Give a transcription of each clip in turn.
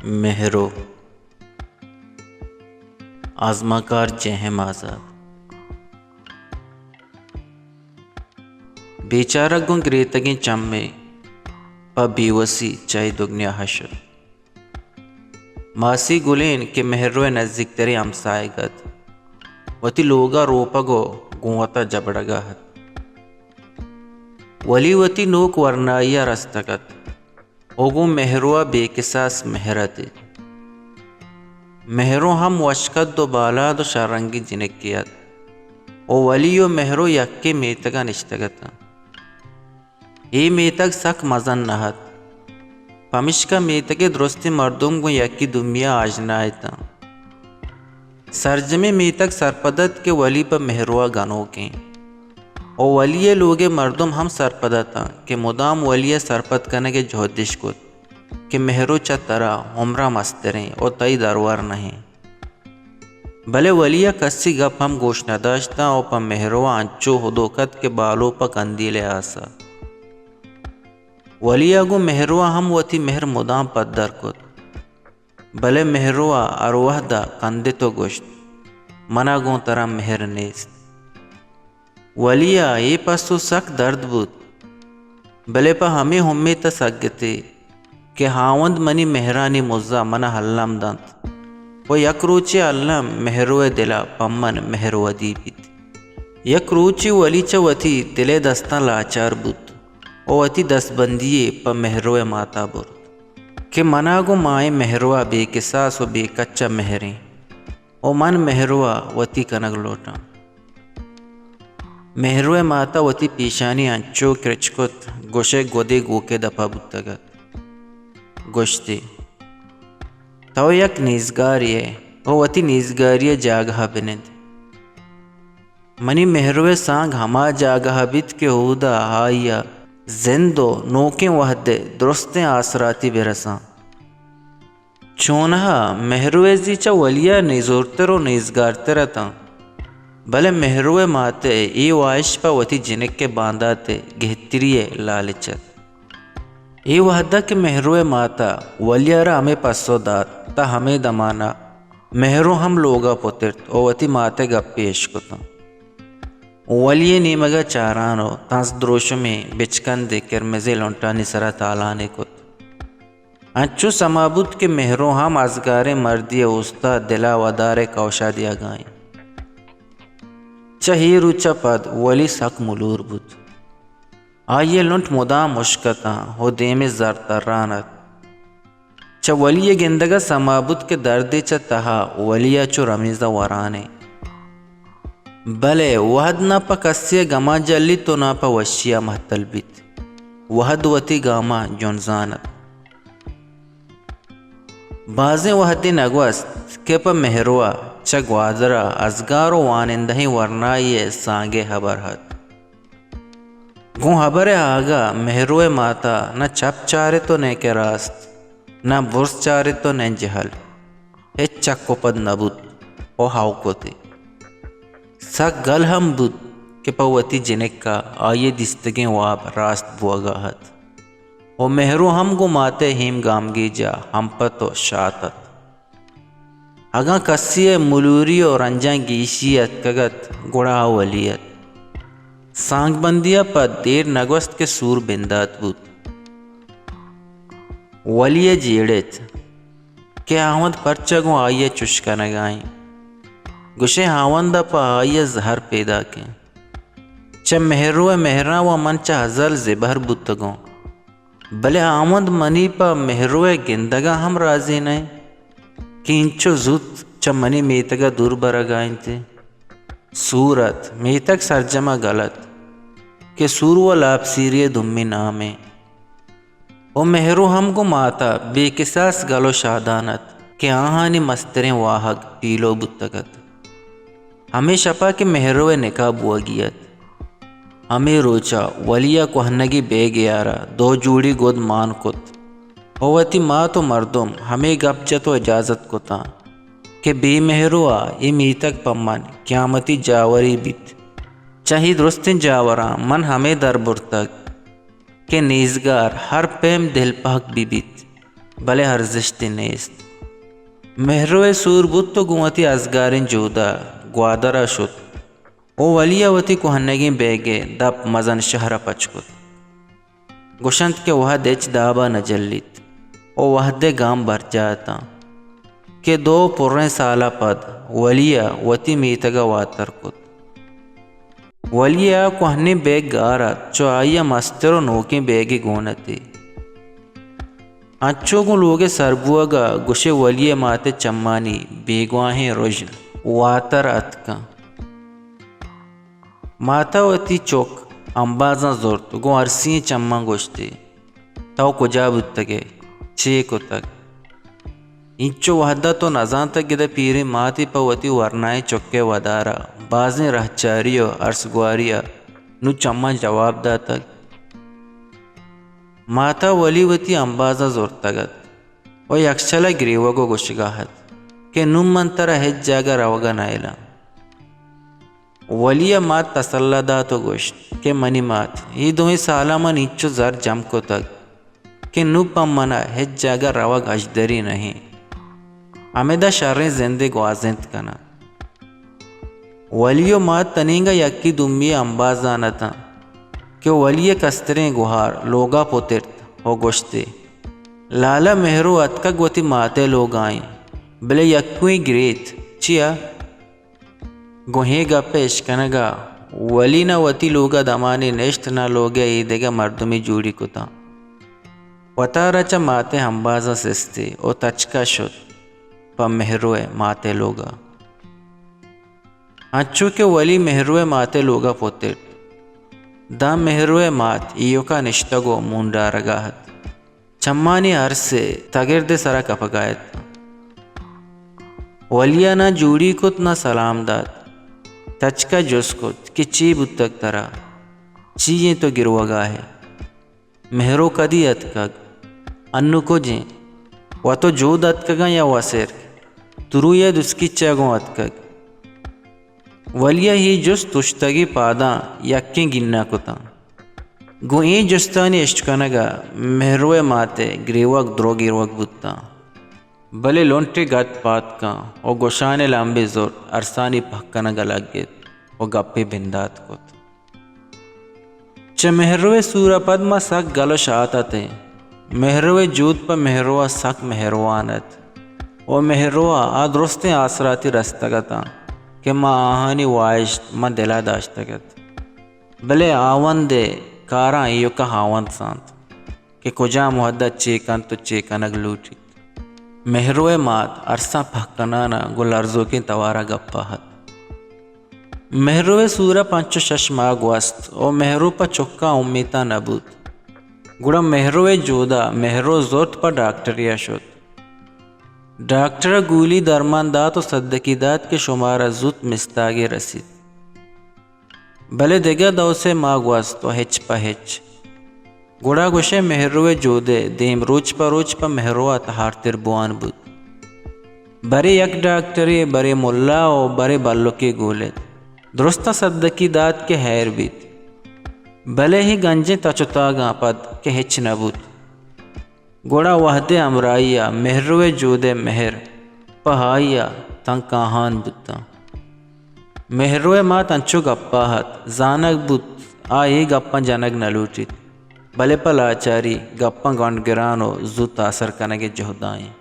مہرو، آزمانکار J M آزاد۔ بیچارگ گوں گریتگیں چمے پہ بیوسی چہ اے دگنیا ءَ شت۔ ماسی گلین کہ مہرو ءِ نزیکتریں ہمساہگ ات، وتی لوگ ءَ روپگ ءُ گوں وت ءَ جبڑگ ءَ ات۔ ولی وتی نوک ورنائی ءَ رستگ ات ءُ گوں مہرو ءَ بے کساس مہر ات۔ مہرو ہم وشکد ءُ بالاد ءُ شررنگیں جنکے ات ءُ ولی ءُ مہرو یکیں میتگ ءَ نشتگ اتاں۔ اے میتگ سک مزن نہ ات، پمیشکا میتگ ءِ درستیں مردم گوں یکے دومی ءَ آژنا اتاں۔ سرجمیں میتگ سرپد ات کہ ولی پہ مہرو ءَ گنوک انت ءُ ولی ءِ لوگ ءِ مردم ہم سرپد اتاں کہ مدام ولی ءَ سرپد کنگ ءِ جہد اش کت کہ مہرو چہ ترا عمر ءَ مستریں ءُ تئی درور نہ انت۔ بلے ولی ءَ کسی گپ ہم گوش نہ داشتاں ءُ پہ مہرو ءَ انچو ہدوک ات کہ بالو پہ کندیل ءِ آس ءَ۔ ولی ءَ گوں مہرو ءَ ہم وتی مہر مدام پدر کت، بلے مہرو ءَ ہر وہد ءَ کندت ءُ گوشت، من ءَ گوں ترا مہر نیست۔ ولی ءَ اے پسو سک درد بوت، بلے پہ ہمے امیت ءَ سگتے کہ ہاوند منی مہرانی مز ءَ من ءَ الم دنت ءُ یک روچے الم مہرو ءِ دل ءَ پہ من مہر ودی بیت۔ یک روچے ولی چہ وتی دل ءِ دستاں لاچار بوت ءُ وتی دستبندی یے پہ مہرو ءِ مات ءَ برت کہ من ءَ گوں مائیں مہرو ءَ بے کساس ءُ بے کچ ءَ مہر انت۔ ءُ من مہرو ءَ وتی کنگ لوٹاں۔ مہرو ءِ مات ءَ وتی پیشانی انچو کرچ کت، گوشئے گدے گوک ءِ دپ ءَ بوتگ ات۔ گوشتی، تو یک نیزگارے ئے ءُ وتی نیزگاری ءِ جاگہ ءَ بنند۔ منی مہرو ءِ سانگ ہما جاگہ ءَ بیت کہ اودا آئی ءَ زند ءُ نوکیں وہد ءِ درستیں آسراتی بہ رساں۔ چوناہا مہرو ءِ زی چہ ولی ءَ نزورتر ءُ نیزگارتر اتاں، بلے مہرو ءِ مات ءِ اے واہش پہ وتی جنک ءِ باندات ءِ گہتری ءِ لالچ ات۔ اے وہد ءَ کہ مہرو ءِ مات ءَ ولی ءَ را ہمے پسو دات، تاں ہمے دمان ءَ مہرو ہم لوگ ءَ پترت ءُ وتی مات ءِ گپے اشکتاں۔ ولی ءِ نیمگ ءَ چاران ءُ تنز دروشمیں بچکندے کرمزیں لنٹانی سرا تالانے کت۔ انچو سما بوت کہ مہرو ہم ازگاریں مردے ءِ اوست ءَ دل ءَ ودار ءِ کوش ءَ دیگ ءَ انت۔ چہ اے روچ ءَ پد ولی سک ملور بوت۔ آئی ءِ لنٹ مدام ہشک اتاں ءُ دیم ءِ زر تران ات۔ چہ ولی ءِ گندگ ءَ سما بوت کہ دردے چہ تہا ولی ءَ چو رمیز ءَ وران انت۔ بلے وہد نہ پہ کسے ءِ گماں جلیت ءُ نہ پہ وشی ءَ مہتل بیت۔ وہد وتی گاماں جنزان ات۔ بازیں وہدے نگوست کہ پہ مہرو ءَ چہ گوادر ءَ ازگار ءُ وانندہیں ورنایے ءِ سانگ ءِ ہبر ات۔ گوں ہبر ءِ آہگ ءَ مہرو ءِ مات ءَ نہ چپ چارت ءُ نئیکہ راست، نہ برز چارت ءُ نئے جہل۔ ہچ چک ءُ پد نہ بوت ءُ ہئوک وتی۔ سک گل ہم بوت کہ پہ وتی جنک ءَ آئی ءِ دیستگیں واب راست بوگ ءَ ات۔ ءُ مہرو ہم گوں مات ءِ ہیم گامگیج ءَ ہمپت ءُ شات ات۔ اگاں کسے ءِ ملوری ءُ رنجاں گیشی اتکگ ات، گڑا آ ولی ات۔ سانگ بندی ءَ پد دیر نگوست کہ سور بندات بوت۔ ولی ءَ جیڑت کہ ہاوند پرچا گوں آئی ءَ چش کنگ ءَ انت۔ گوشئے ہاوند ءَ پہ آئی ءَ زہر پیداک انت۔ چہ مہرو ءِ مہراں ءَ من چہ ازل زبہر بوتگوں۔ بلے ہاوند منی پہ مہرو ءِ گندگ ءَ ہم رازی نہ انت کہ اینچو زوت چہ منی میتگ ءَ دور برگ ءَ انت۔ سور ات، میتگ سرجم ءَ گل ات کہ سور وَ لاپسیری ءِ دومی نامے۔ ءُ مہرو ہم گوں مات ءَ بے کساس گل ءُ شادان ات کہ آہانی مستریں واہگ پیلو بوتگ ات۔ ہمے شپ ءَ کہ مہرو ءِ نکاح بوگی ات، ہمے روچ ءَ ولی ءَ کوہنگی بیگے ءَ را دو جوڑی گد مان کت ءُ وتی مات ءُ مردم ہمے گپ جت ءُ اجازت کتاں کہ بے مہرو ءَ اے میتگ پہ من قیامتی جاورے بیت۔ چہ اے درستیں جاوراں من ہمے در برتگ کہ نیزگار ہر پیم دلپہک بہ بیت۔ بلے ارزشتے نیست۔ مہرو ء سور بوت و گوں وتی ازگاریں جود ء گوادر ء شت و ولی ء وتی کوہنگیں بیگ ء دپ مزن شہر ء پچ کت۔ گوشنت کہ وہد ہچ داب ء نہ جلیت و وہد ء گام برجاہ اتاں کہ دو پریں سال ء پد ولی ء وتی میتگ ء واتر کت۔ ولی ء کوہنیں بیگ گار ات، چو آئی ء مستر و نوکیں بیگے گون اتی۔ انچو گوں لوگ ء سر بوگ ء گوشے ولی ء مات ء چمانی بیگواہیں رژن واتر اتکاں۔ مات ء وتی چک امبازاں زرت، گوں ارسی ئیں چماں گوشتی، تو کجا بوتگ ئے؟ چے کتگ؟ اینچو وہد ء تو نزانتگ گدے پیریں ماتے پہ وتی ورنائیں چک ء ودار ء بازیں رہچاری ء ارسگواری ء نوں چماں جواب داتگ۔ مات ء ولی وتی امبازاں زرتگ ات و یکشل ء گریوگ و گوشگا ات کہ نوں من ترا ہچ جاگہ روگ ء نئیلاں۔ ولی ء مات تسلا دات و گوشت کہ منی مات، اے دوئیں سالاں من اینچو زر جم کتگ کہ نوں پہ من ء ہچ جاگہ روگ ہژدری نہ انت۔ ہمدا شریں زندے گوازینت کناں۔ ولی و مات تنینگا یکی دومی ء امبازان اتاں کہ ولی ء کستریں گہار لوگا پترت و گوشتے، لالا مہرو اتکگ وتی مات ء لوگائیں، بلے یکوئیں گریت۔ چیا؟ گوں اے گپ ء اشکنگ ء ولی نہ وتی لوگ ء دمانے نشت، نہ لوگ ء اے دگہ مردمے جوڑی کتاں۔ وتارا چہ مات ء امبازاں سستی و تچک ء شت پہ مہرو ء مات ء لوگ ء۔ انچو کہ ولی مہرو ء مات ء لوگ ء پترت، داں مہرو ء مات ایوکا نشتگ و مونڈارگا ات۔ چمانی ارسے تگردے سرا کپگا ات۔ ولیا نہ جوڑی کت نہ سلام دات۔ تچکا جست کت کہ چی بوتگ ترا؟ چی ایں تو گروگا ئے؟ مہرو کدی اتکگ؟ انو کج ایں؟ وتو جود اتکگاں یا وسرک؟ تروئی ء دسکیچ ء گوں اتکگ۔ ولی ء اے جست اوشتگی پاداں یکیں گینہ کتاں۔ گوں اے جستانی اشکنگ ء مہرو ء مات ء گریوگ درو گیروگ بوتاں۔ بلے لنٹے گت پاتکاں و گوشان ء لمبے زرت، ارسانی پہک کنگ ء لگت و گپے بندات کت۔ چہ مہرو ء سور ء پد ما سک گل و شات اتیں۔ مہرو ء جود پہ مہرو ء سک مہروان ات و مہرو ء آ درستیں آسراتی رستگ اتاں کہ ما آہانی واہشت ما دل ء داشتگ ات۔ بلے ہاوند ء کاراں ایوک ء ہاوند زانت کہ کجام وہد ء چے کنت و چے کنگ لوٹیت۔ مہرو ء مات ارساں پہک کنان ء گوں لرزوکیں توار ء گپ ء ات۔ مہرو ء سور ء پنچ و شش ماہ گوست و مہرو پہ چکاں امیتاں نہ بوت۔ گڑا مہرو ء جود ء مہرو زرت پہ ڈاکٹرے ء شت۔ ڈاکٹر ء گولی درمان دات و سدکی دات کہ شمارا زوت مستاگے رسیت۔ بلے دگہ دو سے ماہ گوست و ہچ پہ ہچ۔ گڑا گوشئے مہرو ء جودئے دیم روچ پہ روچ پہ مہرو ء تہارتر بوان بوت۔ برے یک ڈاکٹرے، برے ملا و برے بلکے گولت۔ درستاں سدکی دات کہ ہئیر بیت۔ بلے اے گنجیں تچ و تاگاں پد کہ ہچ نہ بوت۔ گڑا وہدے ہمراہی ء مہرو ء جودئے مہر پہ آئی ء تنکاہان بوتاں۔ مہرو ء مات انچو گپا ات، زانگ بوت آ اے گپاں جنگ نہ لوٹیت، بلے پہ لاچاری گپاں گونڈ گران و زوت آسر کنگ ء جہدا ایں۔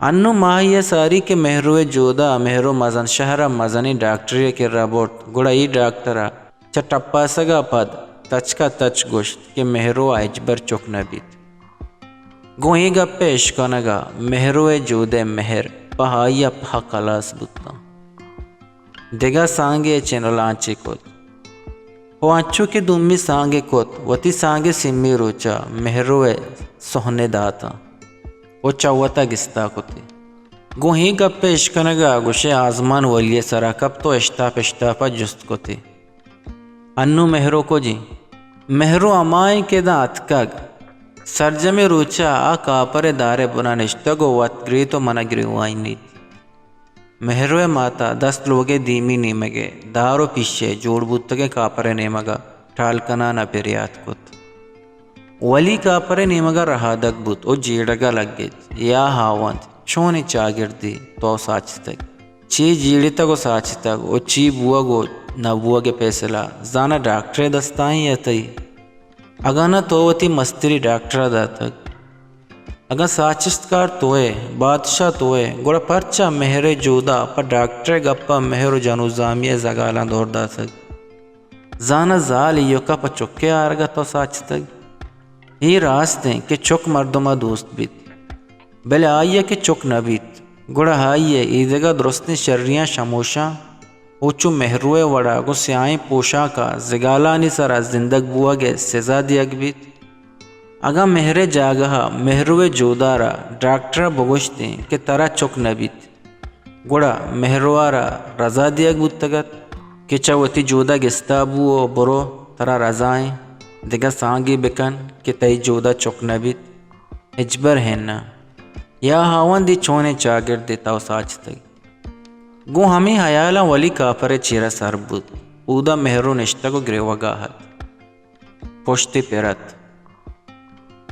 انوں ماہی ء ساری کہ مہرو ء جودا مہرو مزن شہر ء مزنیں ڈاکٹرے ء کرا برت، گڑا اے ڈاکٹر ء چہ ٹپاسگ ء پد تچک ء تچک گوشت کہ مہرو ء ہچبر چک نہ بیت۔ گوں اے گپ ء اشکنگ ء مہرو ء جود ء مہر پہ آئی ء پہک ہلاس بوتاں۔ دگہ سانگے ء چنلاں چے کت۔ و انچو کہ دومی سانگے کت، وتی سانگے سیمی روچ ء مہرو ء سہنے داتاں و چہ وت ء گستا کتے۔ گوں اے گپ ء اشکنگ ء گوشے آزمان ولی ء سرا کپت و اشتاپ اشتاپ ء جست کتے۔ انوں مہرو کجیں؟ مہرو ہمائیں کہ داں اتکگ۔ سرجمیں روچ ء آ کاپر ء دار ء بنا نشتگ و وت گریت و من ء گریوائینیت۔ مہرو ء مات ء دست لوگ ء دیمی نیمگ ء دار و پیش ء جوڑ بوتگیں کاپر ء نیمگ ء ٹال کنان ء پریات کت۔ ولی کاپر ءِ نیمگ ءَ رہادگ بوت ءُ جیڑگ ءَ لگت، یا ہاوند، چونیں چاگردے تو ساچتگ؟ چے جیڑتگ ءُ ساچتگ ءُ چی بوگ ءُ نہ بوگ ءِ پیسلہ زاناں ڈاکٹر ءِ دست ءَ ایں یا تئی؟ اگاں نہ تو وتی مستری ڈاکٹر ءَ داتگ۔ اگاں ساچشتکار تو ئے، بادشاہ تو ئے، گڑا پرچا مہر ءِ جودا پہ ڈاکٹر ءِ گپ ءَ مہر ءُ جنوزامی ءِ زگالاں دور داتگ؟ زاناں زال ایوک ءَ پہ چک ءِ آرگ ءَ تو ساچتگ؟ اے راست اِنت کہ چک مردم ءَ دوست بیت، بلے آئی ءَ کہ چک نہ بیت، گڑا آئی ءَ ایدگہ درستیں شریاں شموشاں ءُ چو مہرو ءِ وڑ ءَ گوں سیاہیں پوشاک ءَ زگالانی سر ءَ زندگ بوگ ءِ سزا دیگ بیت۔ اگاں مہر ءِ جاگہ ءَ مہرو ءِ جودا را ڈاکٹر ءَ بگوشتیں کہ ترا چک نہ بیت، گڑا مہرو ءَ را رضا دیگ بوتگ ات کہ چہ وتی جودا گستا بو ءُ برو، ترا رضا ایں، دگہ سانگے بکن کہ تئی جودا چک نہ بیت۔ ہچبر ہناں۔ یا ہاوند، اے چونیں چاگردے تو ساچتگ؟ گوں ہمے ہیالاں ولی کاپر ءِ چیرا سر بوت۔ اودا مہرو نشتگ ءُ گریوگا ات۔ پشتے پر ات۔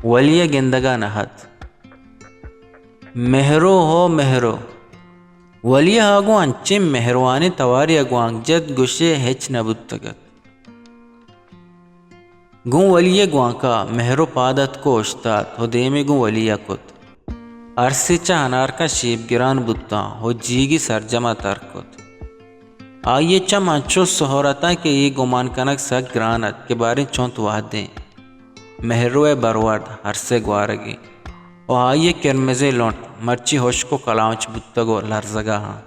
ولی ءَ گندگا نہ ات۔ مہرو، ہو مہرو! ولی ءَ گوں انچیں مہروانیں توارے ءَ گوانک جت، گوشے ہچ نہ بوتگ ات۔ گوں ولی ءِ گوانک ءَ مہرو پاد اتک ءُ اوشتات ءُ دیمے گوں ولی ءَ کت۔ ارسے چہ انارکاں شیپ گران بوتاں ءُ جیگی سرجم ءَ تر کت۔ آئی ءِ چم انچو سہر اتاں کہ اے گمان کنگ سک گران ات کہ باریں چنت وہدیں مہرو ءِ برورد ارس ءِ گوارگی ءُ آئی ءِ کرمزیں لنٹ مرچی ہشک ءُ کلانچ بوتگ ءُ لرزگا انت۔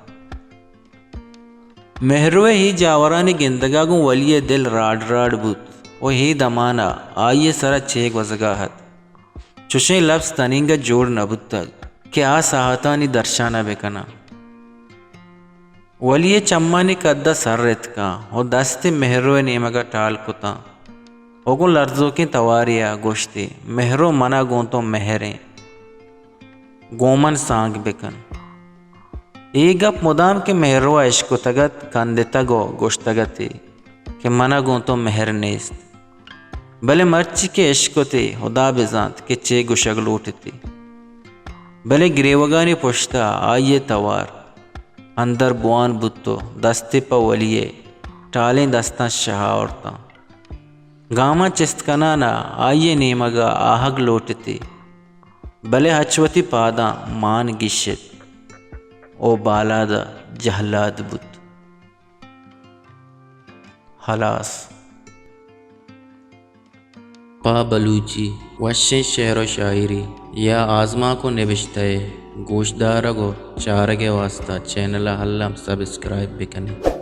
مہرو ءِ اے جاورانی گندگا گوں ولی ءِ دل راڈ راڈ بوت ءُ اے دمان ءَ آئی ءِ سرا چے گوزگا ات۔ چشیں لبز تنینگہ جوڑ نہ بوتگ کہ آ ساہتانی درشان ءَ بکناں۔ ولی ءِ چمانی کد ءَ سر اتکاں ءُ دستے مہرو ءِ نیمگ ءَ ٹال کتاں ءُ گوں لرزوکیں توارے ءَ گوشتی، مہرو، من ءَ گوں تو مہر ایں۔ گوں من سانگ بکن۔ اے گپ مدام کہ مہرو ءَ اشکتگ ات، کندتگ ءُ گوشتگ اتی کہ من ءَ گوں تو مہر نیست۔ بلے مرچی کہ اشکتی، ہدا بزانت کہ چے گوشگ لوٹتی۔ بلے گریوگانی پشت ءَ آئی ءِ توار اندر بوان بوت ءُ دستے پہ ولی ءِ ٹالیں دستاں شہ آورتاں۔ گاماں چست کنان ءَ آئی ءِ نیمگ ءَ آہگ لوٹتی، بلے ہچ وتی پاداں مان گیشت ءُ بالاد ءَ جہلاد بوت۔ ہلاس۔ پہ بلوچی وشیں شعر ءُ شاعری یا آزمانک ءُ نبشتہ ءِ گوشدارگ ءُ چارگ ءِ واستہ چینل ءَ الم سبسکرائب بکنیں۔